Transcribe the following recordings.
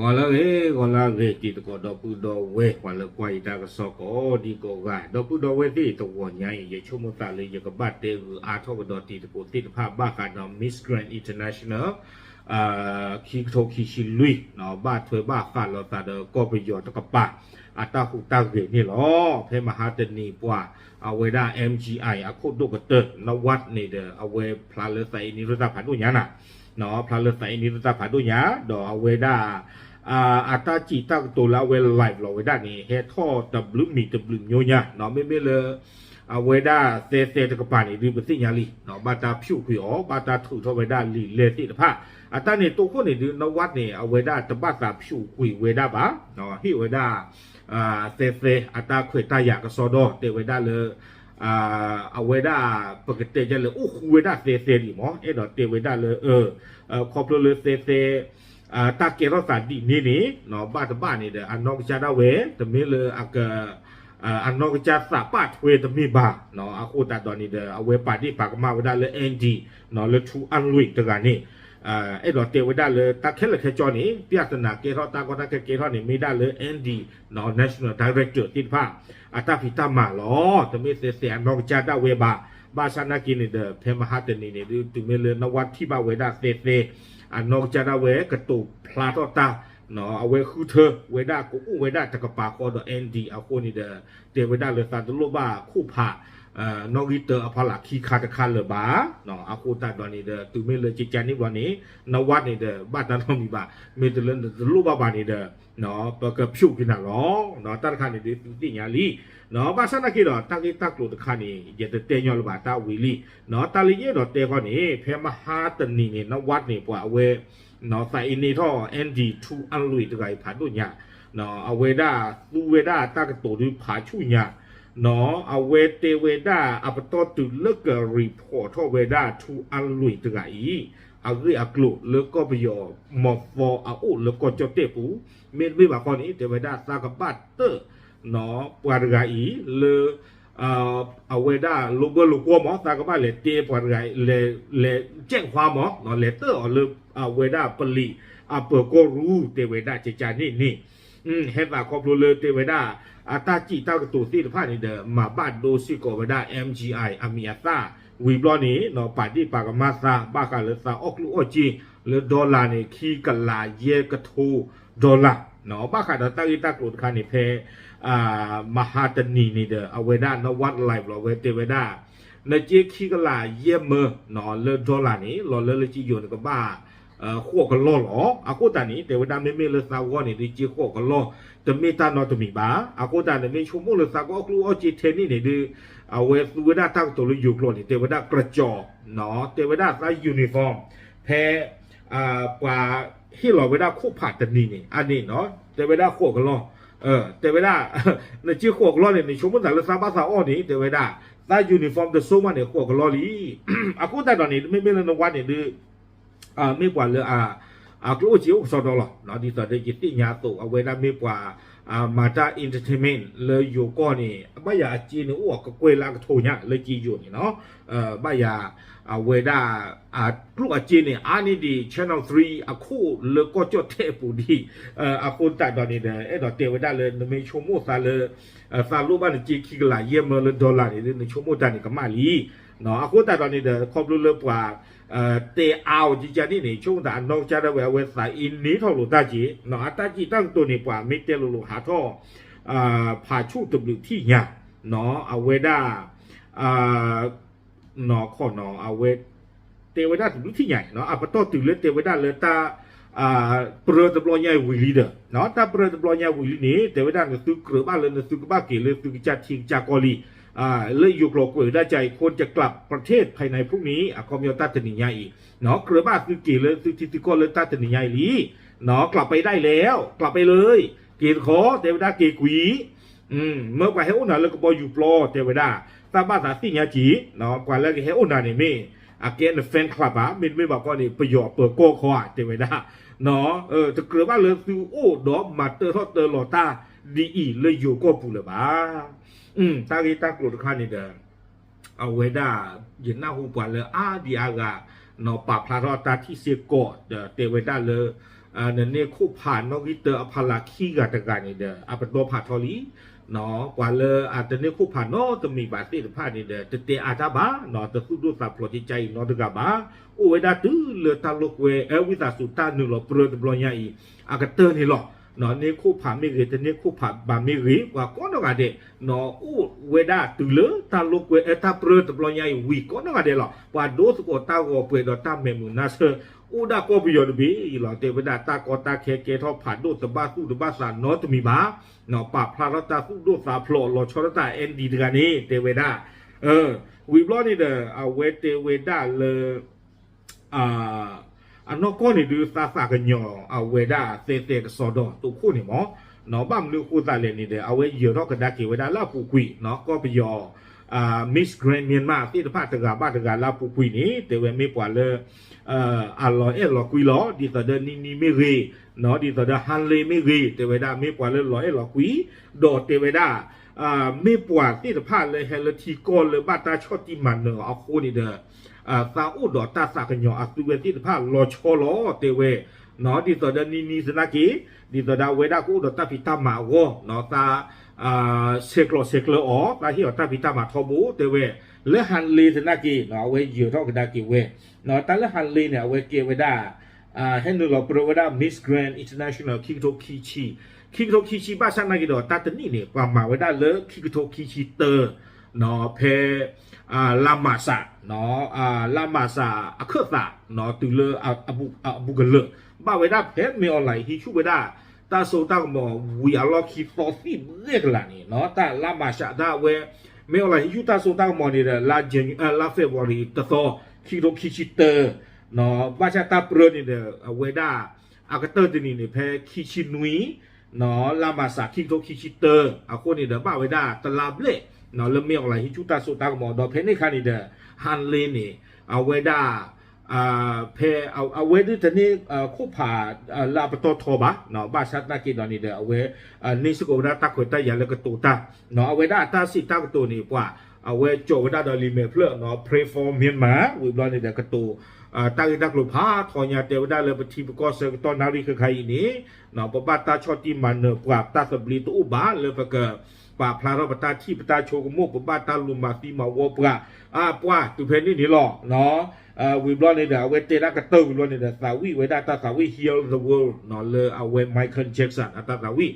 ဂီၤလၢအဂ့ၤ ဂီၤလၢအဂ့ၤ တံၤသကိးဒီပုၢ်ဒီဝဲၢ် ပှၤလၢကွၢ်ယတၢ်ကစီၣ်ကိးဒံကိးဂၤ ဒီပုၢ်ဒီဝဲၢ်သ့ၣ် တဂီၤညါအံၤ ယဆိကမိၣ်သးလၢယကဘၣ်တဲဂုာ်အါထီၣ်ကဒီးတံၤသကိးသ့ၣ်တဖၣ် ဘၣ်ဃးဒီး Miss Grand International ခံကထိခံဆံလွံၢ် ဘၣ်ထွဲဘၣ်ဃးလိာ်သးဒီးကီၢ်ပယီၤတကပၤ အတၢ်ဟူးတၢ်ဂဲၤန့ၣ်လီၤ. ဖဲမဟါတနံၤပှၤ အဝဲဒၣ် M G I အခိၣ်ဒိၣ်ကတၢၢ် နဝၣ်န့ၣ်ဒီး အဝဲဖျါလၢသးအ့န့ၢ်တၢ်ဖးဒိၣ်ညါနၤ ဖျါလၢသးအ့န့ၢ်တၢ်ဖးဒိၣ်ညါ ဒီးအဝဲဒၣ် အတၢ်စံးတၢ်ကတိၤလၢအဝဲ live လီၤဝဲဒၣ်န့ၣ် ဟဲထီၣ်တဘျုးမံၤတဘျုးမံၤညါ မ့မ့ၢ်လၢ အဝဲဒၣ်သဲသဲတကပၤန့ၣ် ဒုးပသ့ၣ်ညါလံ ဘၣ်တၢ်ဖၠူးကွံာ်အီၤ ဘၣ်တၢ်ထုးထီၣ်ဝဲဒၣ်လံာ်လဲၢ်သ့ၣ်တဖၣ် အတၢ်န့ၣ်တိခိၣ်န့ၣ်ဒုး နဝၣ်န့ၣ် အဝဲဒၣ်တဘၣ်သးဖၠူးကွံာ်ဝဲဒၣ်ဘၣ် ဟ့ၣ်ဝဲဒၣ် သဲသဲအတၢ်ခွဲးတၢ်ယာ်ကစီဒီ တဲဝဲဒၣ်လၢ အဝဲဒၣ် ပကတဲဒ်လဲၣ် အိၣ်ဃူဝဲဒၣ်သဲသဲလံမး အဲၣ်ဒိးတဲဝဲဒၣ်လၢ ခီဖျိလၢသဲသဲ တၢ်ကဲထီၣ်သးဒ်န့ၣ်န့ၣ် ဘၣ်တဘၣ်န့ၣ်ဒီး အနီၢ်ကစၢ်ဒၣ်ဝဲ တမ့ၢ်လၢအက အနီၢ်ကစၢ်သးပာ်ထွဲတမ့ၢ်ဘၣ် အဃိသတးဒီးန့ၣ်ဒီး အဝဲပာ်ဒ့ၣ်ပာ်ကမၣ်ဝဲဒၣ်လၢ Andy လၢထူအလွံၢ်တဂၤန့ၣ် အဲၣ်ဒိးတဲဝဲဒၣ်လၢတၢ်ခဲလၢာ်ခဲဆ့န့ၣ် ပျၢ်သနာ်ကဲထီၣ်တၢ်ကီတၢ်ခဲကဲထီၣ်န့ၣ် မ့ၢ်ဒၣ်လၢ Andy National Director သ့ၣ်တဖၣ် အတၢ်ဖံးတၢ်မၤလီၤ. တမ့ၢ်သဲသဲအနီၢ်ကစၢ်ဒၣ်ဝဲဘၣ်. ဘၣ်ဆၣ်နာ်က့န့ၣ်ဒီး ဖဲမဟါတနံၤန့ၣ်ဒုး တုၤမ့ၢ်လၢနဝၣ်ထံၣ်ဘၣ်ဝဲဒၣ်သဲသဲ အနီၢ်ကစၢ်ဒၣ်ဝဲ ကတိၤဖျါထီၣ်တၢ် အဝဲဃုထၢဝဲဒၣ်ကအိၣ်ဝဲဒၣ်တကပၤဃီဒီး Andy အဃိန့ၣ်ဒီး တဲဝဲဒၣ်လၢသးတလိၣ်ဘၣ်ခိၣ်ဖး နီၣ်ဂံၢ်တၢအဖီလာ်ခံခါတခါလၢၤဘၣ်. အဃိသတးဒီးန့ၣ်ဒီး တုၤမ့ၢ်လၢကကန့ၣ်ဘျီန့ၣ် နဝၣ်န့ၣ်ဒီး ဘၣ်တၢ်နီတမံၤဘၣ်. မ့ၢ်တလၢနတလိၣ်ဘၣ်ဘၣ်န့ၣ်ဒီး ပကဖျိးက့ၤနၤလီၤ. တၢ်တခါန့ၣ်ဒုးသုသ့ၣ်ညါလံ. ဘၣ်ဆၣ်နာ်က့ဒီး တၢ်ဂ့ၢ်တၢ်ကျိၤတခါန့ၣ် ယတတဲညီလၢၤဘၣ်တၢ်ဝံၤလံ. တၢ်လၢယအဲၣ်ဒိးတဲဃီန့ၣ် ဖဲမဟါတနံၤန့ၣ် နဝၣ်န့ၣ် ပှၤအဝဲ သးအ့န့ၢ်ထီၣ် Andy ထူအလွံၢ်တဂၤအံၤဖးဒိၣ်ညါ အဝဲဒၣ်သူဝဲဒၣ်တၢ်ကတိၤဒုးဖးဆူၣ်ညါ အဝဲတဲဝဲဒၣ်အပတီၢ်တုၤလၢက report ထီၣ်ဝဲဒၣ်ထူအလွံၢ်တဂၤအံၤ အဂ့ၢ်အကျိၤလၢကီၢ်ပယီၤမီၤသီအအိၣ်လၢကီၢ်ကၠီၣ်တဲၣ်ပူၤ မ့တမ့ၢ်ဘၣ်ဃီန့ၣ် တဲဝဲဒၣ်သးကဘၣ်တၢၣ် ပှၤတဂၤအံၤလၢ အဝဲဒၣ်လိာ်ဘၢလိာ်ကွီၢ်မး သးကဘၣ်လဲၤတဲပှၤတဂၤ လဲၤ လဲၤ แจ้งความ မး လဲၤတၢၣ်အီၤလၢ အဝဲဒၣ်ပလံးအပၢၤကီၢ်ရူၢ် တဲဝဲဒၣ်ကကန့ၣ်န့ၣ် ဟဲသးခီဖျိလၢတဲဝဲဒၣ် အတၢ်စံးတၢ်ကတိၤသ့ၣ်တဖၣ်န့ၣ်ဒီး မၤဘၣ်ဒိစ့ၢ်ကီးဝဲဒၣ် M G I အမံၤအသၣ် ဝံၤဘျီန့ၣ် ပာ်ဒ့ၣ်ပာ်ကမၣ်သး ဘၣ်ဃးလၢသးအီၣ်ကျိၣ်အီၣ်စ့ လၢ dollar န့ၣ် ခံကလးယဲၢ်ကထိ dollar ဘၣ်ဃးဒီးတၢ်ဂ့ၢ်တၢ်ကျိၤတခါန့ၣ် ဖဲ မဟါတနံၤန့ၣ်ဒီး အဝဲဒၣ် နဝၣ် live လီၤဝဲတဲဝဲဒၣ် နစ့ခံကလးယဲၢ်မၢ လၢ dollar န့ၣ် လီၤလၢလၢကယိာ်န့ၣ်ကဘၣ် ဃိးကလီၢ်လီၤ. အဃိသတးန့ၣ် တဲဝဲဒၣ်မ့မ့ၢ်လၢသးဂီၢ်န့ၣ်ဒုး စ့ဃိးကလီၢ် တမ့ၢ်တၢ်နီတမံၤဘၣ်. အဃိသတးန့ၣ် မ့ၢ်ဆိကမိၣ်လၢသးကအီၣ်ကျိၣ်အီၣ်စ့ထဲန့ၣ်န့ၣ်ဒုး အဝဲသူဝဲဒၣ်တၢ်ကတိၤလၢယိၤကျိာ်န့ၣ် တဲဝဲဒၣ်ကြၢးကၠီၣ် တဲဝဲဒၣ်သး uniform ဖဲ ပှၤဟ့ၣ်လီၤဝဲဒၣ်ခိၣ်ဖးတနံၤန့ၣ် အန့ၣ်နီၤ တဲဝဲဒၣ်ဃိးကလီၢ် တဲဝဲဒၣ် နစ့ဃိးကလီၢ်န့ၣ် နဆိကမိၣ်သးလၢသးဘၣ်သးအီၣ်န့ၣ် တဲဝဲဒၣ် သး uniform တစိမးန့ၣ် ဃိးကလီၢ်လံ. အဃိသတးဒီးန့ၣ် မ့မ့ၢ်လၢနဝၣ်န့ၣ်ဒုး မ့ၢ်ပှၤလၢ အကျိၣ်အိၣ်စ့အိၣ်ကစီဒီလီၤ. ဒ်သိးဒီးယသ့ၣ်ညါအသိး အဝဲဒၣ်မ့ၢ်ပှၤ မၤတၢ် entertainment လၢယိၤကီၢ်န့ၣ် ဘၣ်ယၤအစ့န့ၣ်အိၣ်အကကွဲၢ်လၢအကထိညါ လၢကယိာ်န့ၣ်နီၤ ဘၣ်ယၤ အဝဲဒၣ် အကျိၣ်အစ့န့ၣ် အါန့ၢ်ဒံး Channel three အခိၣ်လၢကီၢ်ကၠီၣ်တဲၣ်ပူၤဒံး အဃိသတးဒီးန့ၣ်ဒီး အဲၣ်ဒိးတဲဝဲဒၣ်လၢ နမ့ၢ်ဆိကမိၣ်သးလၢ သးလိၣ်ဘၣ်နစ့ခံကလးယဲၢ်မၢလၢ dollar န့ၣ် နဆိကမိၣ်တၢ်န့ၣ်ကမၣ်လံ. အဃိသတးဒီးန့ၣ်ဒီး ခီဖျိလၢပှၤ တဲအါအီၤကကန့ၣ်န့ၣ် ဆိကမိၣ်သးအနီၢ်ကစၢ်ဒၣ်ဝဲ အဝဲသးအ့န့ၢ်ထီၣ်လိာ်တၢ်က့ၤ အတၢ်စံးတၢ်ကတိၤန့ၣ် ပှၤမ့ၢ်တဲလိၤလိၤဟးထီၣ် ဖးဆူၣ်တဘျုးထံၣ်ညါ အဝဲဒၣ် နီၢ်ခီၣ်နီၢ် အဝဲ တဲဝဲဒၣ်တဘျုးထံၣ်ညါအံၤ အပတီၢ်တုၤလၢတဲဝဲဒၣ်လၢတၢ် ပြၢတဘျီညါအံၤဝံၤလံဒီး တၢ်ပြၢတဘျီညါဝံၤလံန့ၣ် တဲဝဲဒၣ်နသုကြၢးဘၣ်လၢနသုကဘၣ်က့ၤလၢသုကစၢ်ထံကစၢ်ကီၢ်လံ. လၢယိၤကျိာ်ကွဲးဝဲဒၣ်ကၢ်အံၤ คนจะกลับประเทศภายในพรุ่งนี้ အခီပညီတၢ်တနံၤညါအံၤ ကြၢးဘၣ်သုက့ၤလၢသုထံသုကီၢ်လၢတၢ်တနံၤညါအံၤလံ. กลับไปได้แล้ว กลับไปเลย က့ၤတခီ တဲဝဲဒၣ်က့ၤကွံာ် မၢပှၤဟဲအိၣ်နၤလၢကဘီယူၤပျီ တဲဝဲဒၣ် သးဘၣ်သးသ့ၣ်ညါက့ၤ ပှၤလၢကဟဲအိၣ်နၤန့ၣ်မ့ၢ် အကဲန fan club ဘၣ် မ့တမ့ၢ်ဘၣ်ခီန့ၣ် ပယီၤအပၢၤကီၢ်ခီဧါ တဲဝဲဒၣ် တကြၢးဘၣ်လၢသုအိၣ်ဒီးမၤတၢထီၣ်တၢလီၤတၢ်ဒ်အံၤလၢယိၤကီၢ်ပူၤလၢၤဘၣ်. တၢ်ဂ့ၢ်တၢ်ကျိၤတခါန့ၣ်ဒီး အဝဲဒၣ် ယနၢ်ဟူပှၤလၢအါဒံအါဂၤ နီၢ်ပာ်ဖျါထီၣ်တၢ်ထံၣ်စ့ၢ်ကီး ဒီးတဲဝဲဒၣ်လၢ နန့ၢ်ခိၣ်ဖးနီၣ်ဂံၢ်တၢအဖီလာ်ခံဂၤတဂၤန့ၣ်ဒီး အပတီၢ်ဖးထီလံ. ပှၤလၢအတန့ၢ်ခိၣ်ဖးနီတမံၤဘၣ်သ့ၣ်တဖၣ်န့ၣ်ဒီး တတဲအါတၢ်ဘၣ်, တသူၣ်ဒိၣ်သးဖျိးကကါအံၤနီတဂၤဘၣ်. အိၣ်ဝဲဒၣ်တုၤလၢတၢ်လိာ်ကွဲ အဝံသးစူၤတၢ်နုာ်လီၤပြၢတဘျီညါအံၤ အကတၢၢ်န့ၣ်လီၤ. န့ၢ်ခိၣ်ဖးမ့ၢ်ဂ့ၤ တန့ၢ်ခိၣ်ဖးဘၣ်မ့ၢ်ဂ့ၤ ပှၤကိးနီၢ်ဂၤဒဲး အိၣ်ဝဲဒၣ်တုၤလၢတၢ်လိာ်ကွဲ အတၢ်ပြၢတဘျီညါအံၤဝံၤကိးနီၢ်ဂၤဒဲးလီၤ. ပှၤဒိသကိးတၢ်ဂီၤပှဲၤဒီးတၢ်မဲာ်မုာ်နါဆၢ အိၣ်ဒၣ်ကီၢ်ပယီၤတဘ့ၣ်အံၤလီၤ. တဲဝဲဒၣ်တၢ်ကီတၢ်ခဲကဲထီၣ်ဖးဒိၣ် တဘၣ်သူၣ်တဘၣ်သးနီတမံၤဘၣ်. ပာ်ဖျါထီၣ်တၢ်သူၣ်ဒိၣ်သးဖျိး လီၤဆီဒၣ်တၢ် Andy တဂၤန့ၣ် တဲဝဲဒၣ် ဝံၤဘျီန့ၣ်ဒီး အဝဲတဲဝဲဒၣ်လၢ အနီၢ်ကီၢ်န့ၣ်ဒုး သးသးကညီၤအဝဲဒၣ်သဲသဲကစီဒီးတိခိၣ်န့ၣ်မး, ဘၣ်မနုၤအဃိသးလဲၣ်န့ၣ်ဒီး အဝဲယၢၤထီၣ်ကဒါက့ၤဝဲဒၣ်လၢအပူၤကွံာ် ကီၢ်ပယီၤ Miss Grand Myanmar သ့ၣ်တဖၣ်တဂၤဘၣ်တဂၤလၢအပူၤကွံာ်န့ၣ် တဲဝဲမ့ၢ်ပှၤလၢ အလီၤအဲၣ်လီၤကွံလီၤ. ဒ်သိးဒီးနံၤနံၤမ့ၢ်ဂ့ၤ, ဒ်သိးဒီး ဟါလ့မ့ၢ်ဂ့ၤ တဲဝဲဒၣ်မ့ၢ်ပှၤလၢလီၤအဲၣ်လီၤကွံ, ဒီးတဲဝဲဒၣ် မ့ၢ်ပှၤသ့ၣ်တဖၣ်လၢဟဲလၢထံကီၢ်လၢဘၣ်တၢ်ဆီၣ်တံၢ်မၤနၢၤအဃိန့ၣ်ဒီး သးအိၣ်ဒီးတၢ်သးကညီၤအသုဝဲသ့ၣ်တဖၣ်လီၤဆီလီၤ တဲဝဲ, ဒ်သိးဒီးနံၤနံၤသနာ်က့, ဒ်သိးဒီးအဝဲဒၣ်ကအိၣ်ဒီးတၢ်ဖံးတၢ်မၤအဂီၢ် သး ဆဲးကျိးဆဲးကျၢအီၤ သးဟ့ၣ်အီၤတၢ်ဖံးတၢ်မၤထီဘိ တဲဝဲ, လၢဟါလ့သနာ်က့ အဝဲယၢၤထီၣ်ကဒါက့ၤဝဲ, တၢ်လၢဟါလ့န့ၣ် အဝဲကဲဝဲဒၣ် ဟဲနုာ်လီၤပြၢဝဲဒၣ် Miss Grand International ခံကထိခံဆံ, ခံကထိခံဆံ ဘၣ်ဆၣ်သနာ်က့ဒီး တၢ်တနံၣ်န့ၣ် ပှၤမၤဝဲဒၣ်လၢခံကထိခံဆံတၢ ဖဲ လါမၢ်ၡး, လါမၢ်ၡးအခၢၣ်သး တုၤလၢအဘူးကလၢာ် ဘၣ်ဝဲဒၣ်ဖဲမ့ၢ်အီၤလၢဟံးဆူၣ်ဝဲဒၣ် တၢ်စိတၢ်ကမီၤဝံၤအလီၢ်ခံသီသံၣ်ဘှဲၣ်ကလာ်န့ၣ် တၢ်လါမၢ်ၡးဒၣ်ဝဲ မ့ၢ်အီၤလၢဟံးဆူၣ်တၢ်စိတၢ်ကမီၤန့ၣ်ဒီး လါ February တသီ ခံကထိခံဆံတၢ ဘၣ်ဆၣ်တၢ်ပြၢန့ၣ်ဒီး အဝဲဒၣ် အကတၢၢ်တနံၤန့ၣ် ဖဲခံဆံနွံ လါမၢ်ၡး ခံကထိခံဆံတၢ အဃိန့ၣ်ဒီး ဘၣ်ဝဲဒၣ်တလါဘျဲၣ် လၢမ့ၢ်အီၤလၢဟံးဆူၣ်တၢ်စိတၢ်ကမီၤ ဒီးဖဲန့ၣ်အခါန့ၣ်ဒီး ဟါလ့န့ၣ် အဝဲဒၣ် ဖဲအဝဲဒၣ်တန့ၢ်ခိၣ်ဖးလၢအပတီၢ်ထီဘၣ်, ဘၣ်ဆၣ်သနာ်က့ဒီးန့ၣ်ဒီး အဝဲ န့ၢ်စ့ၢ်ကီးဝဲဒၣ်တၢ်ခွဲးတၢ်ယာ်လၢကတိၤတၢ်, အဝဲဒၣ်အတၢ်စံးတၢ်ကတိၤန့ၣ် ပှၤ အဝဲကၠီၤဝဲဒၣ်ဒီးလံာ်မဲာ်ဖျၢၣ် Pray for Myanmar ဝံၤဘျီန့ၣ်ဒီးကတိၤ တၢ်ဂ့ၢ်တၢ်ကျိၤဖးထီညါ တဲဝဲဒၣ်လၢပထံပကီၢ်ဆၢကတီၢ်နၣ်ရံၣ်ခဲခါအံၤန့ၣ် ပဘၣ်တၢ်ဆီၣ်တံၢ်မၤနၢၤပှၤ တၢ်သဘျ့တအိၣ်ဘၣ်လၢပက ပာ်ဖျါထီၣ်ပတၢ်ထံၣ်ပတၢ်ဆိကမိၣ် ပဘၣ်တၢ်လူၤမၤသံမၤဝီပှၤ အါပှၢ် တုၤဖဲန့ၣ်န့ၣ်လီၤ. ဝံၤဘျီန့ၣ်ဒီး အဝဲတဲဒၣ်ကတၢၢ်ဝံၤဘျီန့ၣ်ဒီး သးဝံၣ်ဝဲဒၣ်တၢ်သးဝံၣ် Heal the World လၢအဝဲ Michael Jackson အတၢ်သးဝံၣ်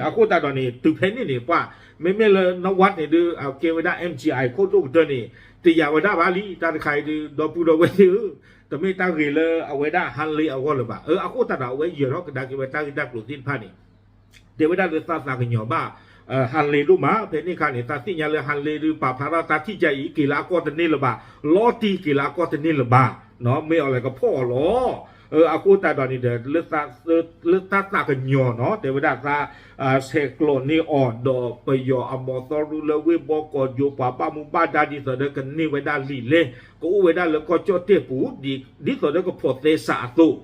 အဃိသတးဒီးန့ၣ် တုၤဖဲန့ၣ်န့ၣ် ပှၤ မ့မ့ၢ်လၢ Nawaz န့ၣ်ဒုး အကဲဝဲဒၣ် M G I ခိၣ်ဒိၣ်ကတၢၢ်န့ၣ် တယာ်ဝဲဒၣ်ဘၣ်လံ တၢ်တခါအံၤဒုး ဒီပုၢ်ဒီဝဲၢ်သ့ၣ်ဧၢ, တမ့ၢ်တၢ်ဂ့ၤလၢအဝဲဒၣ်ဟါလ့အဂီၢ်လၢၤဘၣ်. အဃိသတးဒီး အဝဲယၢၤထီၣ်ကဒါက့ၤဝဲတၢ်ဂ့ၢ်တၢ်ကျိၤသ့ၣ်တဖၣ်န့ၣ် တဲဝဲဒၣ်လၢသးသးကညီၤဘၣ် ဟါလ့ဒိၣ်မး ဖဲန့ၣ်အခါန့ၣ် သးသ့ၣ်ညါလၢဟါလ့ဒုး ပာ်ဖျါထီၣ်တၢ်ထံၣ်ကါအံၤ က့ၤလၢအကီၢ်တန့ၢ်လၢၤဘၣ်, လီၤတံၢ်က့ၤလၢအကီၢ်တန့ၢ်လၢၤဘၣ်, မ့ၢ်အီၤလၢကဖီၣ်အီၤလီၤ. အဃိသတးဒီးန့ၣ်ဒီး လၢတၢ်သးကညီၤနီၤ တဲဝဲဒၣ်သး ဆဲးကျိးန့ၢ်အီၤ ဒီးပယီၤအမီၤသီရူလၢဝ့ၢ်ဘီကီး ယိၤပှၤဘၣ်မူဘၣ်ဒါ ဒ်သိးဒီးကန့ၢ်ဝဲဒၣ်လံာ်လဲၢ် ကအိၣ်ဝဲဒၣ်လၢကီၢ်ကၠီၣ်တဲၣ်ပူၤ ဒ်သိးဒီးကဖိးသဲစးအသိး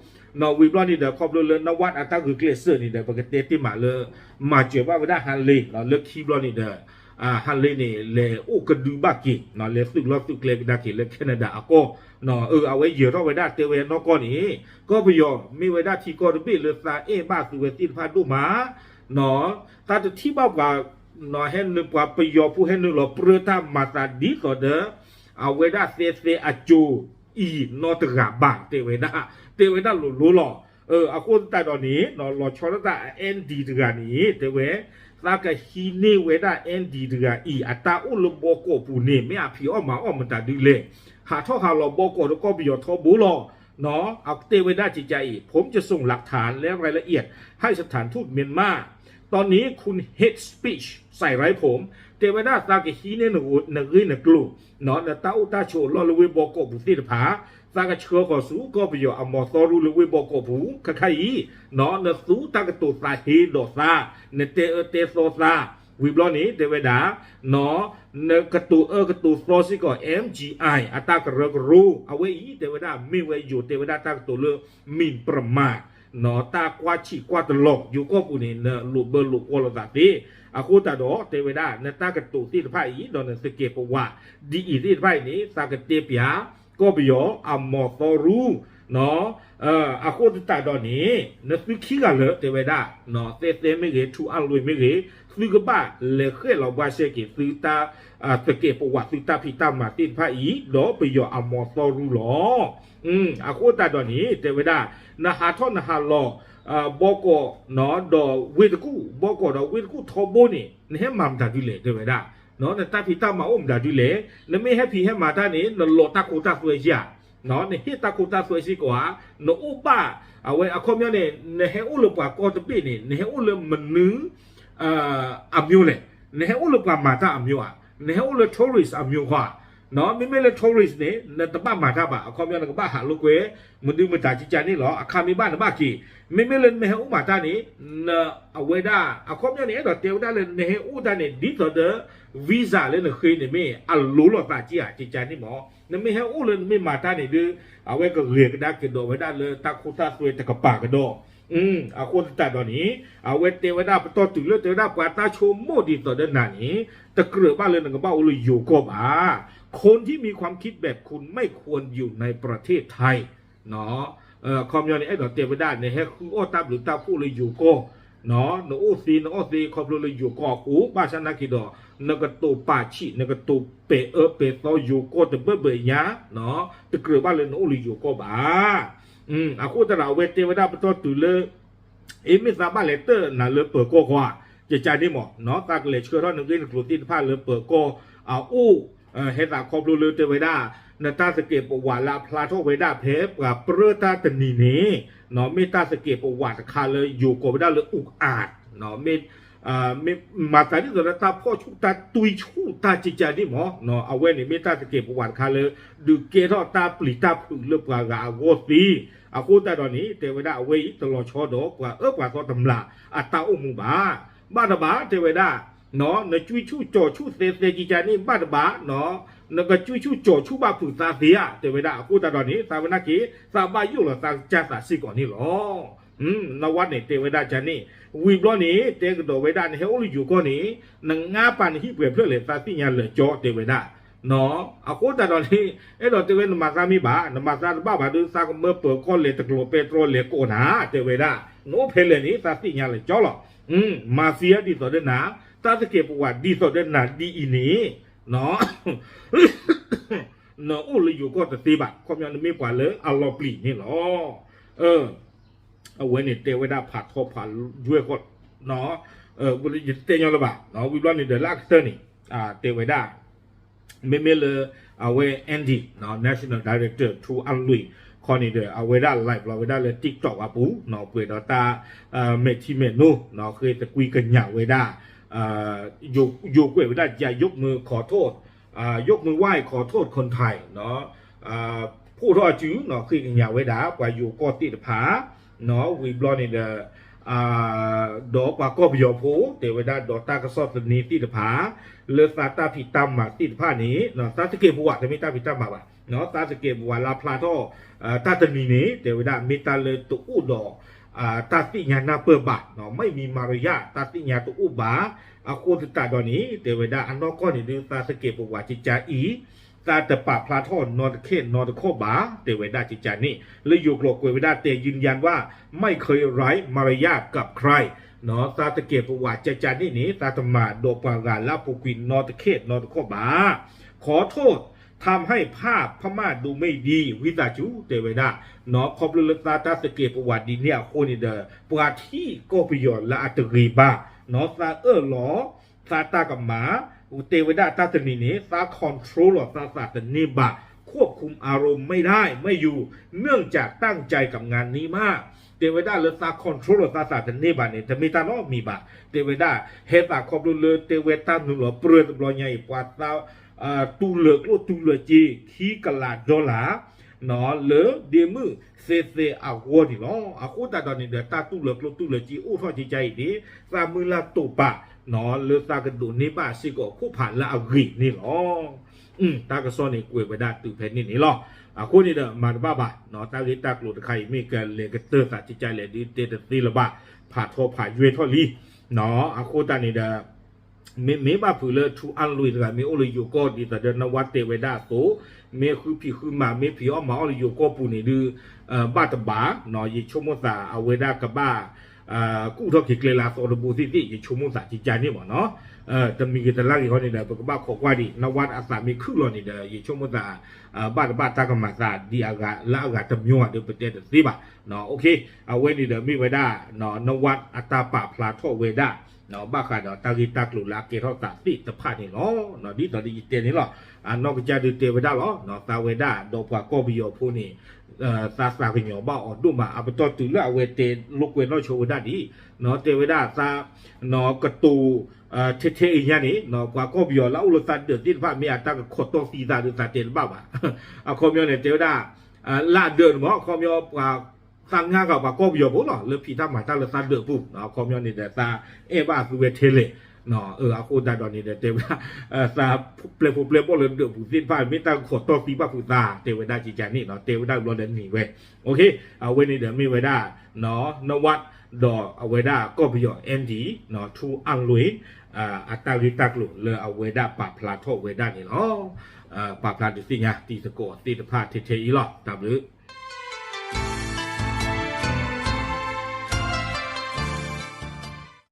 ဝံၤဘျီန့ၣ်ဒီး ခီဖျိလၢ Nawaz အတၢ်ဂုာ်ကျဲးစၢးန့ၣ်ဒီး ပကတဲတ့ၢ်မးလၢ မၤစၢၤဘၣ်ဝဲဒၣ်ဟါလ့ လၢခံဘျီန့ၣ်ဒီး ဟါလ့န့ၣ် လဲၤအိၣ်ကဒုဘၣ်က့ၤ လဲၤသုးလီၢ်သုးကျဲကဒါက့ၤလၢ Canada အကီၢ် အဝဲယၢၤထီၣ်ဝဲဒၣ်တဲဝဲနီၢ်ကီၢ်န့ၣ် ကီၢ်ပယီၤမ့ၢ်ဝဲဒၣ်ထံကီၢ်တဘ့ၣ်လၢသးအဲၣ်ဘၣ်သုဝဲသ့ၣ်တဖၣ်ဒိၣ်မး သးတထံၣ်ဘၣ်ပှၤ ဟဲနုာ်ပှၤပယီၤဖိဟဲနုာ်လီၤပြၢတၢ်မၤသးဒ်သိးဒီး အဝဲဒၣ်သဲသဲအကၠိၤအံၤနီတဂၤဘၣ် တဲဝဲဒၣ် တဲဝဲဒၣ်လိၤလိၤလီၤ. အဃိသတးဒီးန့ၣ် လီၤဆီဒၣ်တၢ် Andy တဂၤန့ၣ် တဲဝဲ သးကဟံးန့ၢ်ဝဲဒၣ် Andy တဂၤအံၤ အတၢ်အိၣ်လၢဘီကီးပူၤန့ၣ် မ့ၢ်အဖံးအီၣ်မၤအီၣ်မတၤဒုလဲၣ်, ဟးထီၣ်ဟးလီၤဘီကီးဒီးကီၢ်ပယီၤထီဘိလီၤ. အတဲဝဲဒၣ်ကကါအံၤ ผมจะส่งหลักฐานและรายละเอียดให้สถานทูตเมียนมา ตอนนี้คุณ hate speech ใส่ร้ายผม တဲဝဲဒၣ်သးကဟံးန့ၢ်နဂ့ၢ်နကျိၤ နတၢ်အိၣ်တၢ်ဆိးအလီၢ်လၢဝ့ၢ်ဘီကီးပူၤသ့ၣ်တဖၣ် သးကဆှၢဃီၤဆူကီၢ်ပယီၤအမီၤသီရူလၢဝ့ၢ်ဘီကီးပူၤ ခဲခါအံၤ နသူတၢ်ကတိၤသးဟ့ဒီးသး နတဲအၢတဲသီသး ဝံၤဘျီန့ၣ် တဲဝဲဒၣ် နကတိၤအၢကတိၤသီစ့ၢ်ကီး M G I အတၢ်ကရၢကရိ အဝဲအံၤ တဲဝဲဒၣ်မ့ၢ်ဝဲယိၤ တဲဝဲဒၣ်တၢ်ကတိၤလၢ မံၤပြမၤ တၢ်ကွၢ်ဆံးကွၢ်တလီၤ ယိၤကီၢ်ပူၤန့ၣ် နလိာ်ဘၢလိာ်ကွီၢ်လိာ်သးသ့ အဃိသတးဒီး တဲဝဲဒၣ် နတၢ်ကတိၤသ့ၣ်တဖၣ်အံၤ ဒီးနသကဲးပဝး ဒ်အံၤသ့ၣ်တဖၣ်အံၤန့ၣ် သးကတဲပၠး ကီၢ်ပယီၤအမီၤသီရူ အဃိသတးဒီးန့ၣ် နသုခံဂၤလၢာ်တဲဝဲဒၣ် သဲသဲမ့ၢ်ဂ့ၤ ထူအလွံၢ်မ့ၢ်ဂ့ၤ သုကဘၣ်လဲၤဃဲၣ်လီၤဘှါရှဲက့ၤသုတၢ် သကဲးပဝး သုတၢ်ဖံးတၢ်မၤသ့ၣ်တဖၣ်အံၤ ဒီးပယီၤအမီၤသီရူလီၤ. အဃိသတးဒီးန့ၣ် တဲဝဲဒၣ် နဟးထီၣ်နဟးလီၤ ဘီကီး ဒီးဝ့ၢ်တကူၣ် ဘီကီးဒီးဝ့ၢ်တကူၣ်ထီဘိန့ၣ် နဟဲမၤမတၤဒုလဲၣ် တဲဝဲဒၣ် နတၢ်ဖံးတၢ်မၤအိၣ်မတၤဒုလဲၣ် နမ့ၢ်ဟဲဖံးဟဲမၤတၢ်န့ၣ် နလီၤတၢ်ခိတၢ်သွဲဧါ နဟ့ၣ်တၢ်ခိတၢ်သွဲစ့ၢ်ကီးဧါ နအိၣ်ဘၣ် အဝဲအခီပညီန့ၣ် နဟဲအိၣ်လၢပှၤကီၢ်တဘ့ၣ်န့ၣ် နဟဲအိၣ်လၢမနုၤ အမျိုးလဲၣ် နဟဲအိၣ်လၢပှၤမၤတၢ်အမျိုးဧါ နဟဲအိၣ်လၢ tourist အမျိုးဧါ မ့မ့ၢ်လၢ tourist န့ၣ် နတဘၣ်မၤတၢ်ဘၣ် အခီပညီနကဘၣ်ဟးလိာ်ကွဲ မနုၤမတၤကကန့ၣ်လီၤ အခါမ့ၢ်ဘၣ်နဘၣ်က့ၤ မ့မ့ၢ်လၢနမ့ၢ်ဟဲအိၣ်မၤတၢ်န့ၣ် အဝဲဒၣ် အခီပညီန့ၣ် အဲၣ်ဒိးတဲဝဲဒၣ်လၢနဟဲအိၣ်တၢ်န့ၣ် ဒ်သိးဒီး visa လၢနဃ့န့ၣ်မ့ၢ်အလိၤလိာ်သးက့ဧါ ကကန့ၣ်မး နမ့ၢ်ဟဲအိၣ်လၢနမ့ၢ်မၤတၢ်န့ၣ်ဒီး အဝဲကဂဲၤကဒါကဒီးဝဲဒၣ်လၢတၢ်ခိတၢ်သွဲတကပၤကဒီး အဃိသတးဒီးန့ၣ် အဝဲတဲဝဲဒၣ်ပတီၢ်တုၤလၢတဲဝဲဒၣ်ပှၤတၢ်ဆိကမိၣ်ဒ်သိးဒီးနၤန့ၣ် တကြၢးဘၣ်လၢနကဘၣ်အိၣ်လၢယိၤကီၢ်ဘၣ် คนที่มีความคิดแบบคุณไม่ควรอยู่ในประเทศไทย အခီပညီန့ၣ် အဲၣ်ဒိးတဲဝဲဒၣ် နဟဲဃုအီၣ်တၢ်ဘျုးတၢ်ဖှိၣ်လၢယိၤကီၢ် နအိၣ်သ့နအီၣ်သ့ခီဖျိလၢယိၤကီၢ်အဃိ ဘၣ်ဆၣ်နာ်က့ၤဒီး နကတိၤပာ်ဆံး နကတိၤပဲာ်အၢပဲာ်သီယိၤကီၢ်တဘၢဘၢညါ တကြၢးဘၣ်လၢနအိၣ်လၢယိၤကီၢ်ဘၣ် အဃိသတးဒီး အဝဲတဲဝဲဒၣ်ပတီၢ်တုၤလၢ အ့ မ့ၢ်သးဘၣ်လဲၤတၢၢ်နၤလၢပၢၤကီၢ်ဃီဧါ ကကန့ၣ်မး သးကလဲၤဆှၢထီၣ်နဂ့ၢ်နကျိၤသ့ၣ်တဖၣ်လၢပၢၤကီၢ်အအိၣ် ဟဲသးခီဖျိလၢတဲဝဲဒၣ် နတၢ်သကဲးပဝးလၢအဖျါထီၣ်ဝဲဒၣ်ဖဲပှၤပြၢတၢ်တနံၤန့ၣ် မ့ၢ်တၢ်သကဲးပဝးတခါလၢယိၤကိးဝဲဒၣ်လၢ အူးအး မ့ၢ် မၤသးဒ်သိးလၢတၢ်ဖီၣ်ဆူၣ်တၢ်တွံဆူၣ်တၢ်ကကန့ၣ်မး အဝဲန့ၣ်မ့ၢ်တၢ်သကဲးပဝးတခါလၢ ဒုးကဲထီၣ်တၢ်ပျံၤတၢ်ဖုးလၢပှၤဂၤအဂီၢ်သ့ အဃိသတးဒီးန့ၣ် တဲဝဲဒၣ်အဝဲအံၤတလီၤဆီဒီးပှၤအၢပှၤသီတမျၢ်အတၢ်အိၣ်မူဘၣ် ဘၣ်တဘၣ်တဲဝဲဒၣ် နကွံဆူၣ်ကၠီၤဆူၣ်သဲသဲကကန့ၣ် ဘၣ်တဘၣ် နကကွံဆူၣ်ကၠီၤဆူၣ်ဘၣ်ဖုးသးသ့ဧါ တဲဝဲဒၣ် အဃိသတးဒီးန့ၣ် သးဝဲနာ်က့ၤ သးဘၣ်ယိၣ်လီၤသးကစၢ်သးစ့ၢ်ကီးန့ၣ်လီၤ နဝဲန့ၣ်တဲဝဲဒၣ်ကန့ၣ် ဝံၤဘျီန့ၣ် တဲကဒီးဝဲဒၣ် နဟဲအိၣ်လၢယိၤကီၢ်န့ၣ် နငါပာ်နဟံၣ်ပှဲၤဖျၢၣ်လဲၣ် သးသ့ၣ်ညါလၢာ်ကၠီ တဲဝဲဒၣ် အဃိသတးဒီးန့ၣ် အဲၣ်ဒိးတဲဝဲနမၤသးမ့ၢ်ဘၣ် နမၤသးတဘၣ်ဘၣ်ဒီး သးကမၢပၢၤကီၢ်လဲၤတကျိၤပဲတြီလဲၤကိးနၤ တဲဝဲဒၣ် နအိၣ်ဖဲလဲၣ်န့ၣ် သးသ့ၣ်ညါလၢာ်ကၠီလီၤ မၤသံဒ်သိးဒီးနၤ တၢ်သကဲးပဝးဒ်သိးဒီးနၤဒ်အံၤန့ၣ် နအိၣ်လၢယိၤကီၢ်တသ့ဘၣ် ခီပညီနမ့ၢ်ပှၤလၢအလီၤပျံၤန့ၣ်လီၤ အဝဲန့ၣ်တဲဝဲဒၣ်ဖးထီဖးယွဲၢ်ဃီ ယတဲညီလၢၤဘၣ် ဝံၤဘျီန့ၣ်ဒီးလၢအကတၢၢ်န့ၣ် တဲဝဲဒၣ် မ့မ့ၢ်လၢ အဝဲ Andy National Director ထူအလွံၢ်ခီန့ၣ်ဒီး အဝဲဒၣ် live လီၤဝဲဒၣ်လၢ TikTok အပူၤ ပှဲၤဒီးတၢ် မဲာ်ထံမဲာ်နိ ဃ့သကွံကညးဝဲဒၣ် ယိၤကွဲးဝဲဒၣ် ယိးမုၢ်ခီထိၣ် ယိးမုၢ်ဝၢၢ်ခီထိၣ် คนไทย ဖိးထီၣ်အစု ဃ့ကညးဝဲဒၣ် ပှၤယိၤကီၢ်သ့ၣ်တဖၣ် ဝံၤဘျီန့ၣ်ဒီး ဒီးပှၤကီၢ်ပယီၤဖိ တဲဝဲဒၣ်ဒီးတၢ်ကစီၣ်သန့သ့ၣ်တဖၣ် လၢသးတၢ်ဖံးတၢ်မၤသ့ၣ်တဖၣ်န့ၣ် သးသကဲးပဝး တမ့ၢ်တၢ်ဖံးတၢ်မၤဘၣ် သးသကဲးပဝးလၢဖျါထီၣ် တၢ်တနံၤန့ၣ် တဲဝဲဒၣ်မ့ၢ်တၢ်လၢတအိၣ်ဒီး တၢ်သ့ၣ်ညါနၢ်ပၢၢ်ဘၣ် မ့ၢ်မံၤမၤရယၢ် တၢ်သ့ၣ်ညါတအိၣ်ဘၣ် အဃိသတးဒီးန့ၣ် တဲဝဲဒၣ်အနီၢ်ကီၢ်န့ၣ်ဒုး သးသကဲးပဝးကကအံၤ သးတပာ်ဖျါထီၣ်နီတခဲနီတခီၣ်ဘၣ် တဲဝဲဒၣ်ကကန့ၣ် လၢယိၤကျိာ်ကွဲးဝဲဒၣ် แต่ยืนยันว่าไม่เคยไร้มารยาทกับใคร သးသကဲးပဝးကကန့ၣ်န့ၣ် သးတမၤဒီးပှၤဂၤလၢအပူၤကွံာ်နီတခဲနီတခီၣ်ဘၣ် ขอโทษ ทำให้ภาพพม่าดูไม่ดี ဝံသးစူၤ တဲဝဲဒၣ် ခီဖျိလၢသးတၢ်သကဲးပဝးဒ်န့ၣ်အဃိန့ၣ်ဒီး ပှၤထံၣ်ကီၢ်ပယီၤလၢအတဂ့ၤဘၣ် သးအၢၣ်လီၤ သးတၢ်ကမၣ် တဲဝဲဒၣ်တၢ်တနံၤန့ၣ် သး control လီၤသးသးတန့ၢ်ဘၣ် ควบคุมอารมณ์ไม่ได้ไม่อยู่ เนื่องจากตั้งใจกับงานนี้มาก တဲဝဲဒၣ်လၢသး control လီၤသးသးတန့ၢ်ဘၣ်န့ၣ် တမ့ၢ်တၢ်နီတမံၤဘၣ် တဲဝဲဒၣ် ဟဲသးခီဖျိလၢတဲဝဲတၢ်နုာ်လီၤပြၢတဘျီညါအံၤ ပှၤသး တူၢ်လၢာ်ကျိၣ်တူၢ်လၢာ်စ့ ခံကလး dollar လၢဒ့မုၣ်သ့သ့အဂီၢ်န့ၣ်လီၤ. အဃိသတးဒီးန့ၣ်ဒီး တၢ်တူၢ်လၢာ်ကျိၣ်တူၢ်လၢာ်စ့အိၣ်ထီၣ်ကကအံၤန့ၣ် သးမုၢ်လၢ်တိာ်ပာ် လၢသးကဒိးန့ၢ်ဘၣ်စ့ၢ်ကီးခိၣ်ဖးလၢအဂ့ၤန့ၣ်လီၤ. တၢ်ကစီၣ်န့ၣ်ကွဲးဝဲဒၣ်တုၤဖဲန့ၣ်န့ၣ်လီၤ. အဃိန့ၣ်ဒီး မၤတဘၣ်ဘၣ် တၢ်ဂ့ၢ်တၢ်ကျိၤတခါအံၤ မ့ၢ်ကလဲၤကတၢၢ်သးကကလဲၣ်ဒုးတဲတသ့လၢၤဘၣ် ဖးထီဖးယွဲၢ်ထီၣ်လံ အဃိသတးန့ၣ်ဒီး မ့မ့ၢ်ဘၣ်ဖုးလၢ ထူအၣ်လွံၢ် တဂၤမ့ၢ်အိၣ်လၢယိၤကီၢ် ဒ်သိးဒီး နဝၣ်တဲဝဲဒၣ်အသိး, မ့ၢ်ဃုဖံးဃုမၤ မ့ၢ်ဖံးအီၣ်မၤအီၣ်လၢယိၤကီၢ်ပူၤန့ၣ်ဒုး ဘၣ်တဘၣ်, ယဆိကမိၣ်သး အဝဲဒၣ်ကဘၣ် ကူၣ်ထီၣ်က့ၤကျဲလၢအသီတဘိသ့ၣ်သ့ၣ် ယဆိကမိၣ်သးကကန့ၣ်မ့ၢ်နီၤ. တမံၤဂ့ၤတလါဂ့ၤဃီန့ၣ်ဒီး ပကဘၣ်ခိးကွၢ်ဒံး နဝၣ်အသးမ့ၢ်ခုၣ်လီၤန့ၣ်ဒီး ယဆိကမိၣ်သး ဘၣ်တဘၣ်တၢ်ကမၤသးဒ်အဂၤလၢအဂၤတမံၤဧါဒီး ပတဲတသ့ဘၣ်. အဝဲန့ၣ်ဒီးမ့ၢ်ဝဲဒၣ် နဝၣ်အတၢ်ပာ်ဖျါထီၣ်ဝဲဒၣ် ဘၣ်ဃးဒီးတၢ်ဂ့ၢ်တၢ်ကျိၤလၢအကဲထီၣ်သးသ့ၣ်တဖၣ်န့ၣ်လီၤ. ဒ်သိးဒီးယတဲန့ၣ်လီၤ. အနီၢ်ကစၢ်ဒုးတဲဝဲဒၣ်လီၤ. သးဝဲဒၣ်ဒီးပှၤကီၢ်ပယီၤဖိန့ၣ် သးသးကညီၤဘၣ်အီၤဒိၣ်မး အပတီၢ်တုၤလၢအဝဲတဲလိာ်ကွဲနီၢ်ဆိဝဲဒၣ်ဒ် တဲဝဲဒၣ်သး ကတိၤ ထဲထဲအံၤညါန့ၣ် ပှၤကီၢ်ပယီၤလၢအအိၣ်လၢသးဒၢးသ့ၣ်တဖၣ် မ့ၢ်အတၢ်ကခိးတီၢ်သံသးဒီးသးတဲတဘၣ်ဘၣ်. အခီပညီန့ၣ် တဲဝဲဒၣ် လၢအဒၢးန့ၣ်မ့ၢ် အခီပညီ ပှၤသးငါဂၤပှၤကီၢ်ပယီၤဖိလီၤ လၢဖံးတၢ်မၤတၢ်လၢသးဒၢးပူၤ အခီပညီန့ၣ်ဒီးသးအဲၣ်ဘၣ်အသုဝဲထဲလဲၣ် အဃိသတးဒီးန့ၣ်ဒီး တဲဝဲဒၣ် သးပျဲၢ်ဖိပျဲၢ်ဘီၣ်လၢဒၢးပူၤသ့ၣ်တဖၣ် မ့ၢ်တၢ်ကခိးတီၢ်သံဘၣ်ဖုးသး တဲဝဲဒၣ်ကကန့ၣ် တဲဝဲဒၣ်ဘျီဒီးနံၤဝဲ အဝဲန့ၣ်ဒီးမ့ၢ်ဝဲဒၣ် နဝၣ် ဒီးအဝဲဒၣ်ကီၢ်ပယီၤ MD ထူအၣ်လွံၢ် အတၢ်ဂ့ၢ်တၢ်ကျိၤလၢအဝဲဒၣ်ပာ်ဖျါထီၣ်ဝဲဒၣ်န့ၣ်လီၤ. ပာ်ဖျါဒုးသ့ၣ်ညါတံၤသကိးသ့ၣ်တဖၣ်ထဲထဲအံၤလီၤ. တၢ်ဘျုး